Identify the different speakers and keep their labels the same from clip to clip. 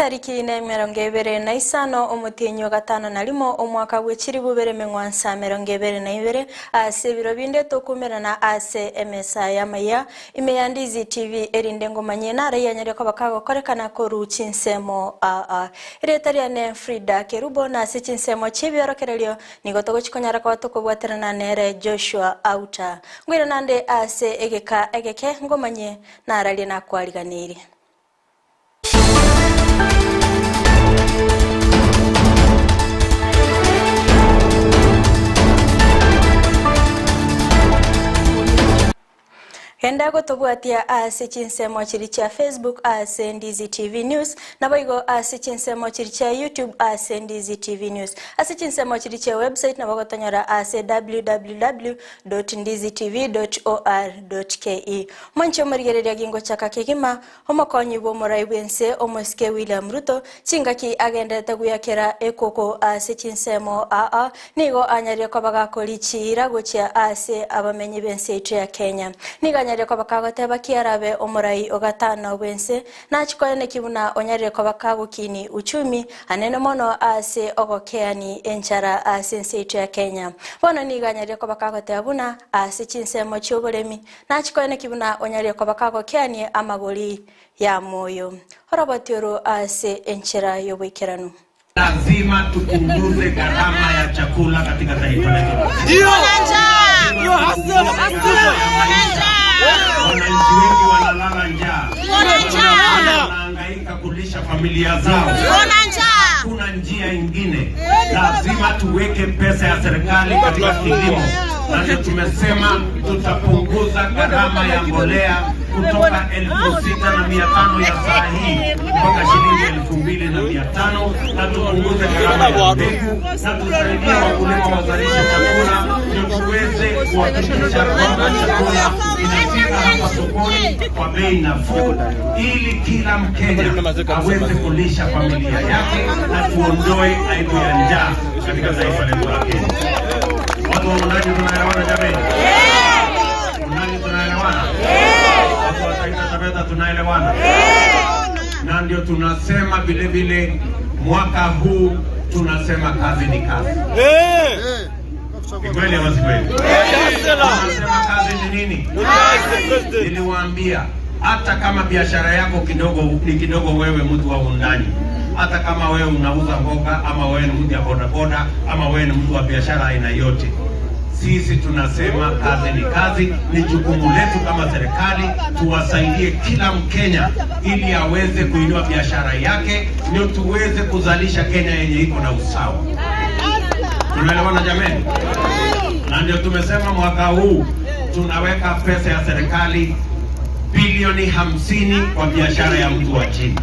Speaker 1: Chitariki 25 omotienyi o gatano na rimo omwaka bwe chilifu bibere emeng'wansa 22 ase ebiro binde tokumerana ase emesa y'amaiya ime ya Ndizi TV erinde ngomanye nare yanyare koba kagokorekana koru chinsemo aa. Erieta riane Frida Kerubo na ase chinsemo chi'ebiorokererio nigo togochi konyara koba tokobwaterana nere Joshua Auta. Ngoira nande ase egeka egeke ngomanye nararie nakwariganeirie. Genda gotobwatia ase chinsemo chiria chia Facebook ase Ndizi TV News, naboigo ase chinsemo chiria chia YouTube ase Ndizi TV News. Ase chinsemo chiria chia website nabo gotonyora ase www.ndizitv.or.ke. Mwanche omorigereria gingochaka kegima, Omokonyi bw'omorai bw'ense omosike William Ruto, chingaki agenderete gwiyakera ekoko ase chinsemo aa, nigo anyarire koba gakori chiira gochia ase abamenyi b'ense yaito ya Kenya. Nigo anyarire koba kagoteba ki arabe omorai o gatano bw'ense, nachi koeneki buna onyarire koba kagokini uchumi anene mono ase ogokeani enchara ase ense yaito ya Kenya. Bono nigo anyarire koba kagoteba buna ase chinsemo chi'oboremi Nachia koeneki buna onyarire koba kagokeanie amagori y'amoyo oroboti oro ase enchera y'oboikeranu.
Speaker 2: Lazima tupunguze gharama ya chakula katika taifa letu. Wananchi wengi wanalala njaa, wanahangaika kulisha familia zao. Kuna njia ingine, lazima tuweke pesa ya serikali katika kilimo, na ndio tumesema tutapunguza gharama ya mbolea kutoka 6,500 ya saa hii mpaka shilingi 2,500 na tupunguze gharama ya mbegu na tusaidie wakulima wazalishe chakula, ndio tuweze kuhakikisha kwamba chakula inafika hapa sokoni kwa bei nafuu, ili kila Mkenya aweze kulisha familia yake na tuondoe aibu ya njaa katika taifa letu la Kenya. Watu wa Wundanyi tunaelewana jameni? Wundanyi tunaelewana? Watu wa Taita Taveta tunaelewana? Na ndio tunasema vile vile mwaka huu tunasema kazi ni kazi. Ni kweli ama si kweli? Tunasema kazi ni nini? Niliwaambia hata kama biashara yako kidogo ni kidogo, wewe mtu wa undani, hata kama wewe unauza mboga ama wewe ni mtu ya bodaboda ama wewe ni mtu wa biashara aina yote, sisi tunasema kazi ni kazi. Ni jukumu letu kama serikali tuwasaidie kila Mkenya ili aweze kuinua biashara yake, ndio tuweze kuzalisha Kenya yenye iko na usawa. Tunaelewana jameni? Na ndio tumesema mwaka huu tunaweka pesa ya serikali bilioni 50 kwa biashara ya mtu wa chini.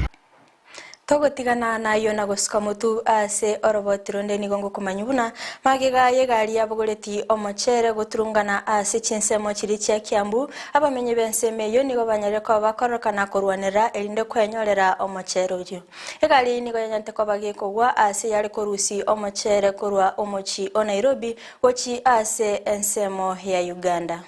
Speaker 1: Togotigana nayio na gosuka motu ase oroboti ronde nigo ngokomanywa buna magega y'egari yabogoreti omochere goturungana ase chinsemo chiria chia Kiambu, abamenyi b'ensemo eyio nigo banyarire koba bakororokana korwanerera erinde kwenyorera omochere oyio. Egari eyio nigo yanyarete koba gekogwa ase yare korusia omochere korwa omochie o Nairobi gochia ase ensemo ya Uganda.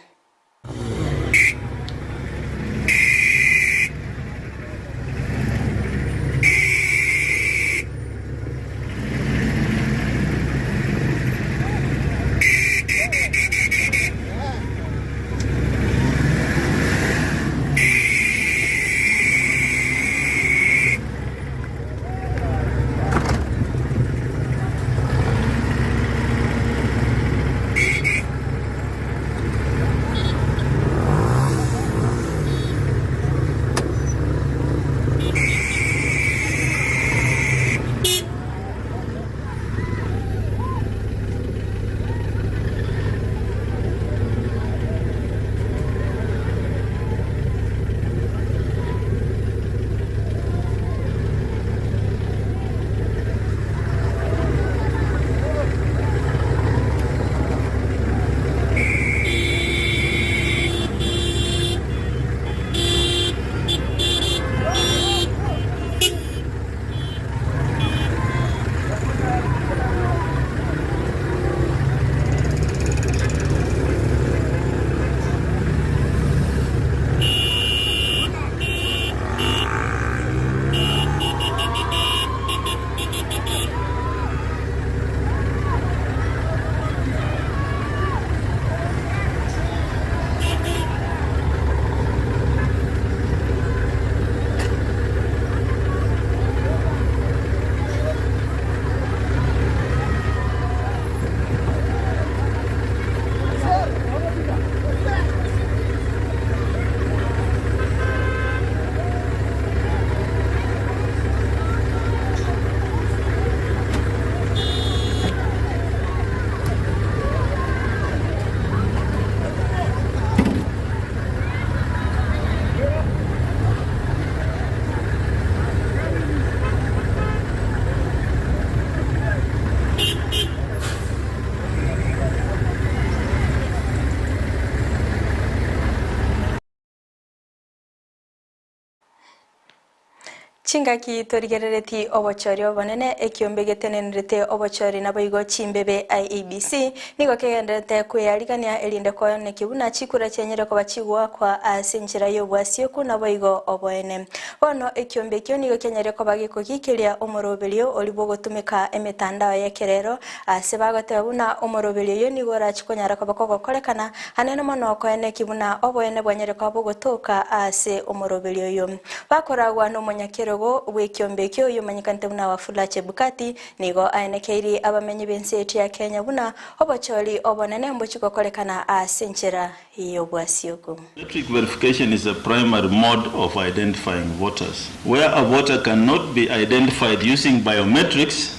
Speaker 1: Chingaki torigerereti obochori obonene, ekiombe getenenerete obochori naboigo chimbebe IEBC nigo kegendererete kweyarigania erinde koenekia buna chikura chianyare koba chigoakwa ase enchera y'obwasioku naboigo oboene. Bono ekiombe ekio nigo kianyare koba gekogiikeria omoroberio oria bw'ogotumeka emetandao y'ekerero ase bagoteba buna omoroberio oyio nigo orache konyara koba kogokorekana anene mono koenekia buna oboene bwanyare koba bogotoka ase omoroberio oyio. Bakoragwa nomonyakerogo bw'ekiombe ekio oyomanyekanete buna Wafula Chebukati, nigo aenekeiri abamenyi b'ense yaito ya Kenya buna obochori obonene mbochie gokorekana ase enchera y'obwasioku.
Speaker 3: Biometric verification is a primary mode of identifying voters. Where a voter cannot be identified using biometrics,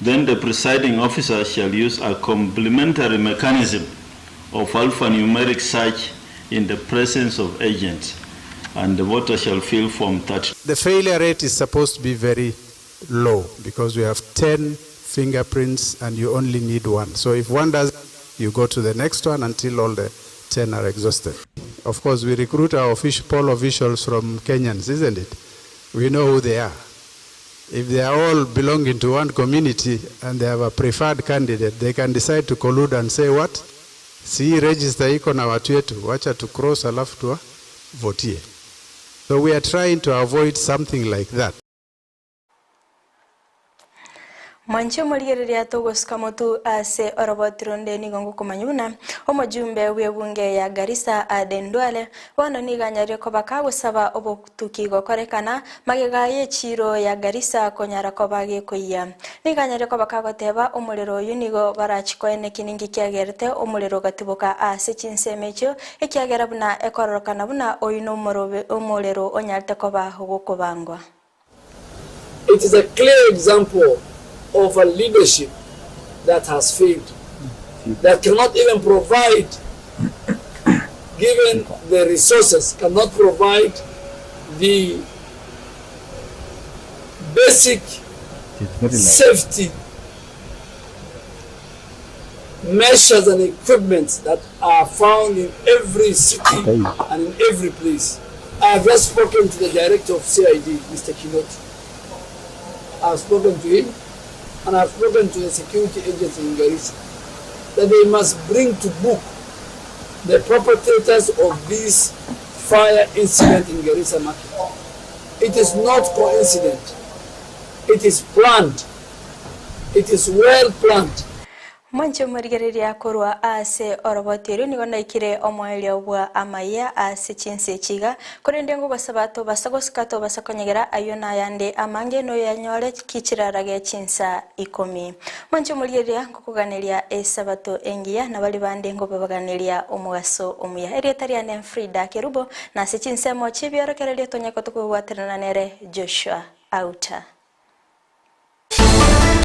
Speaker 3: then the presiding officer shall use a complementary mechanism of alphanumeric search in the presence of agents and the voter shall fill form 32.
Speaker 4: The failure rate is supposed to be very low because we have 10 fingerprints and you only need one. So if one doesn't, you go to the next one until all the 10 are exhausted. Of course, we recruit our official, poll officials from Kenyans, isn't it? We know who they are. If they are all belonging to one community and they have a preferred candidate, they can decide to collude and say what? Si register iko na watu wetu, wacha tu cross alafu tuwavotie. So we are trying to avoid something like that.
Speaker 1: Mwanche omorigereria togosuka motu ase oroboti ronde nigo ngokomanya buna omojumbe bw'ebunge ya Garissa Aden Duale bono nigo anyarire koba kagosaba obotuki gokorekana magega y'echiro ya Garissa konyara koba gekoiyia. Nigo anyarire koba kagoteba omorero oyu nigo barachikoene ninki kiagerete omorero ogatiboka ase chinsemo echio ekiagera buna ekororokana buna oyu nomorobe omorero onyarete koba gokobangwa.
Speaker 5: It is a clear example of a leadership that has failed, that cannot even provide, given the resources, cannot provide the basic safety measures and equipment that are found in every city and in every place. I have just spoken to the director of CID, Mr. Kinoti. I've spoken to him and I've spoken to the security agency in Garissa that they must bring to book the perpetrators of this fire incident in Garissa market. It is not coincident. It is planned. It is well planned.
Speaker 1: Mwanche omorigereria korwa ase oroboti orio nigo naikire omoerio bwa amaya ase chinse echiga korende ngogosaba tobasa gosuka tobasa konyegera ayio nayande amange noyanyore kichirarage chinsa ikomi. Mwanche omorigereria ngokoganeria esabato engiya nabari bande ngobabaganiria omogaso omuya. Erieta riane Frida Kerubo nase chinsemo chibiorokereria tonyeko tokobwaterana nere Joshua Auta.